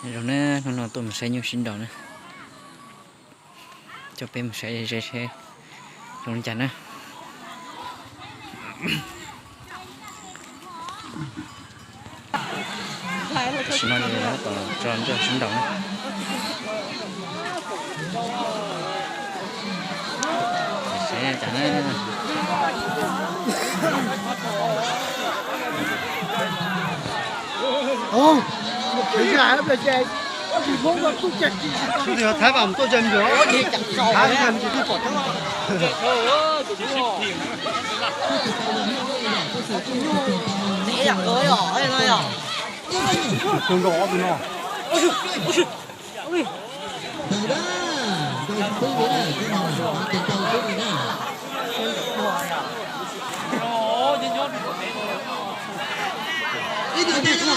Zoo na, hnub no tuaj mus saib nyuj sib nraus na. Coj peb mus saib ze ze seb zoo li cas na. Tam sim no ces lawv tab tom tso nyuj sib nraus na. Saib cas na. Thái Bảo tuaj jem ntawm Thái Hưng jem ntawm pom. Tus nkaus ob tug no.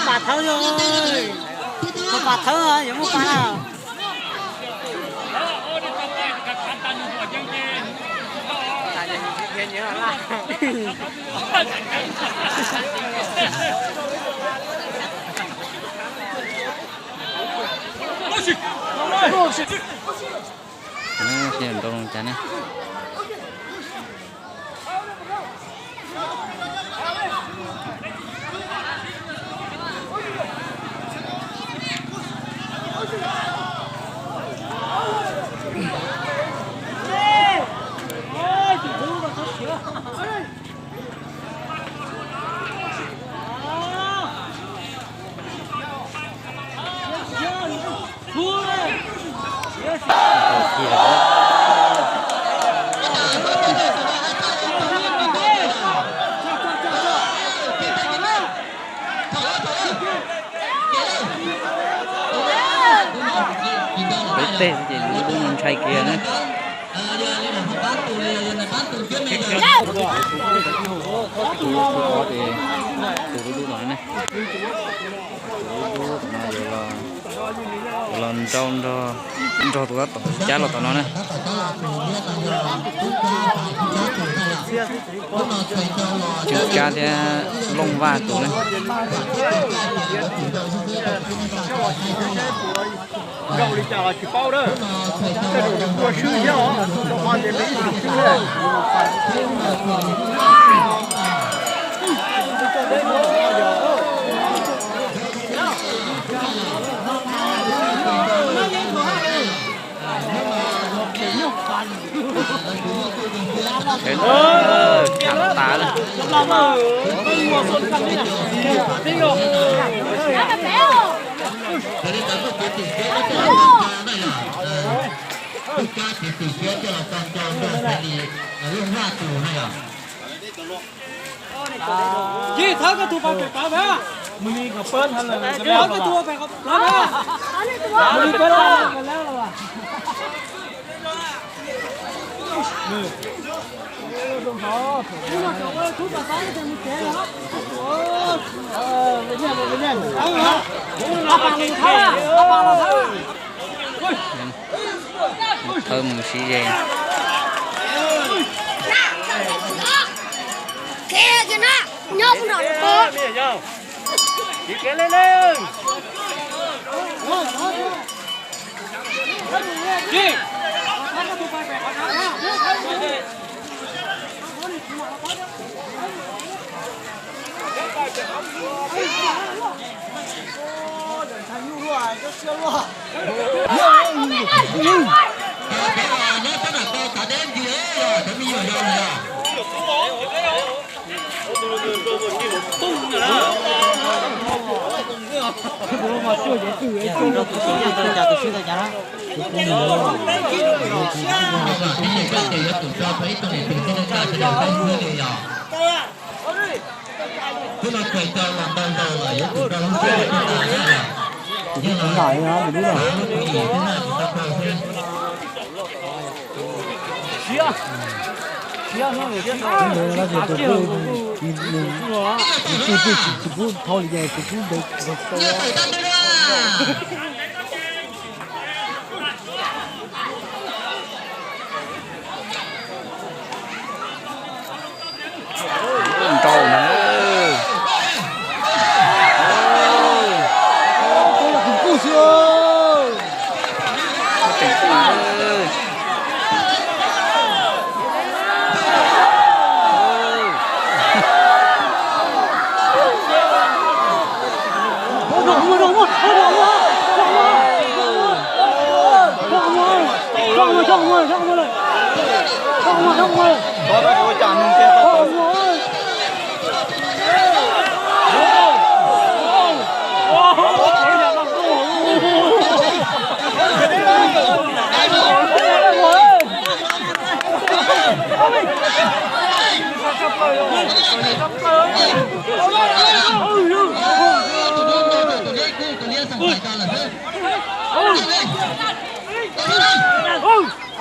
Pas thawb, pas thawb yuav muaj pas na. Thiaj nrau loo cas ne. Peb tej ces lub lub no ntshai kiag na. Tus lub lub no ne, tus lub lub no yuav los nrau nrog tus tab tom cab los tom no na. Tswv Kab thiab Looj Vaj tus ne. Nkaum li cas los tsis paub na. Tej zaum nws ua swb thiab os, nws tau qhov tias nws ib tug swb na. Tham tas lawm. Thawb koj tus pas pem qhov na. Thawb koj tus pas pem qhov na. Thawb mus sib ze. Nrau na.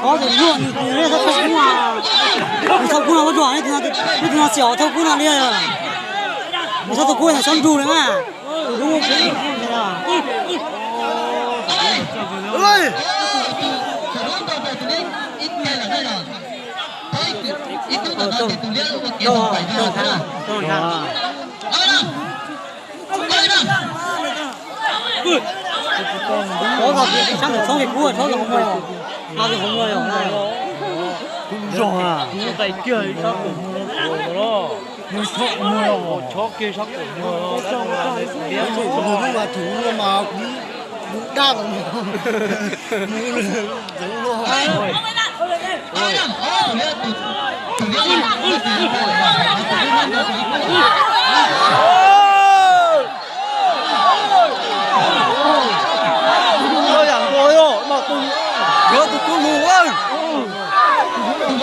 Tus luaj nws, nws thauj kub no ua dua, tus no xiam thauj kub no li. Nws thauj kub no xob nrug li na. Txhob kom tshab ntawm txhob ces kub txhob kom hauv muag os. Hauv muag os. Kuv zog a. Kuv qais kiag ib sab kom muag los. Chob kiag sab kom muag los. Kuv mas kuv daj los. Yam nkaus yog mas tus, yog tus tub lug. Tus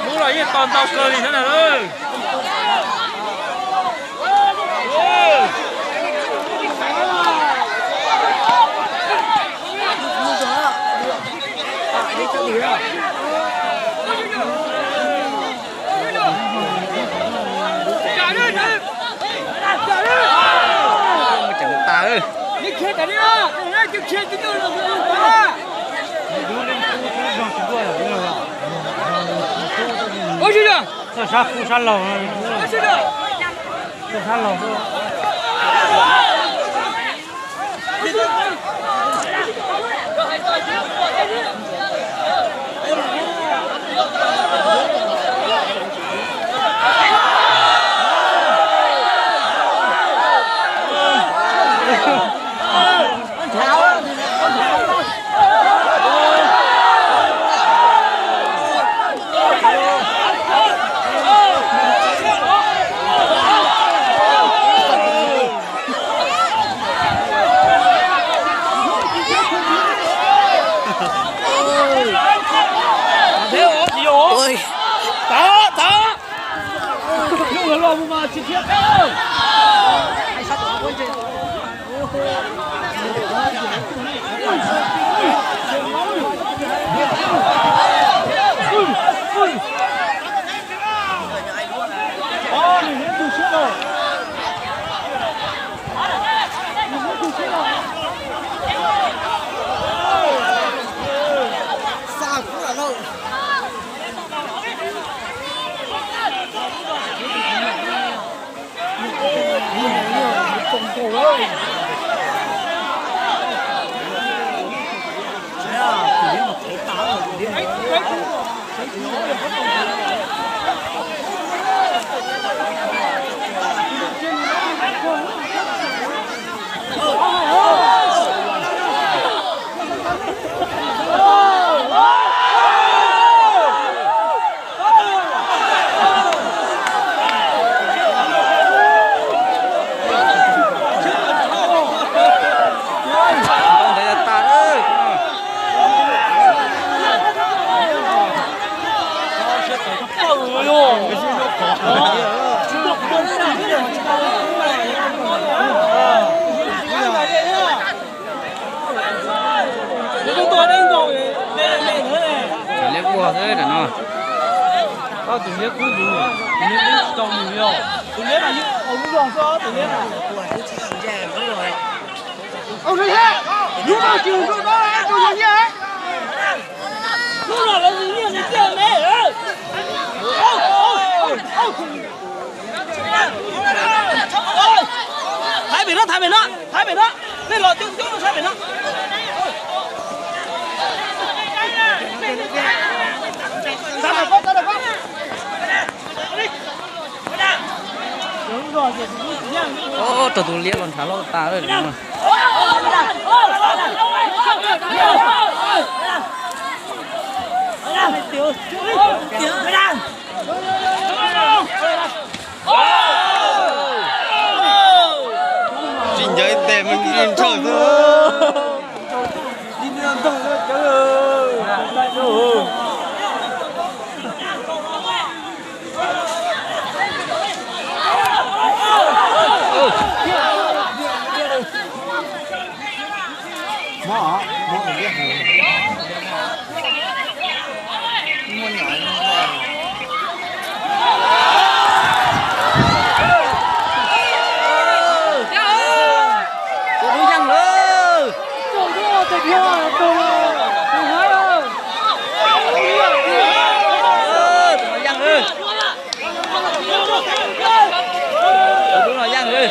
dub los yeej tos ntau kawg li thiab na. Sab kub sab laug, sab laug. Tus liab kub tus, tus liab kub tsis tau mus li os. Tus liab mas yeej ua lub zog xwb tus liab na. Tus liab na, lub zog tsis ua lub zog, tus zog nyiaj. Lub zog lawv nyiaj nws nyiaj me. Thaiv pem no, thaiv pem no, thaiv pem no. Nej los coob coob saib pem no. Rau tus liab los ntshav loj tas lawm. Tsis ncaws tes mas ntshaw xwb. Tus no yeej lawm.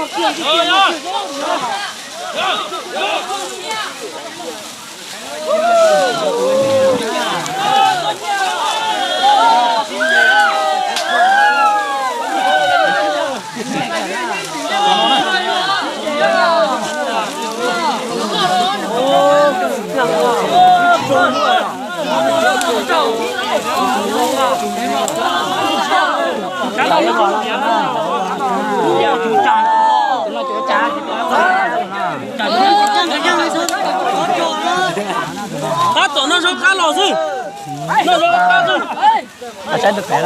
Tus no yeej lawm. Qab tom no zoo qab los xwb. No zoo qab xwb.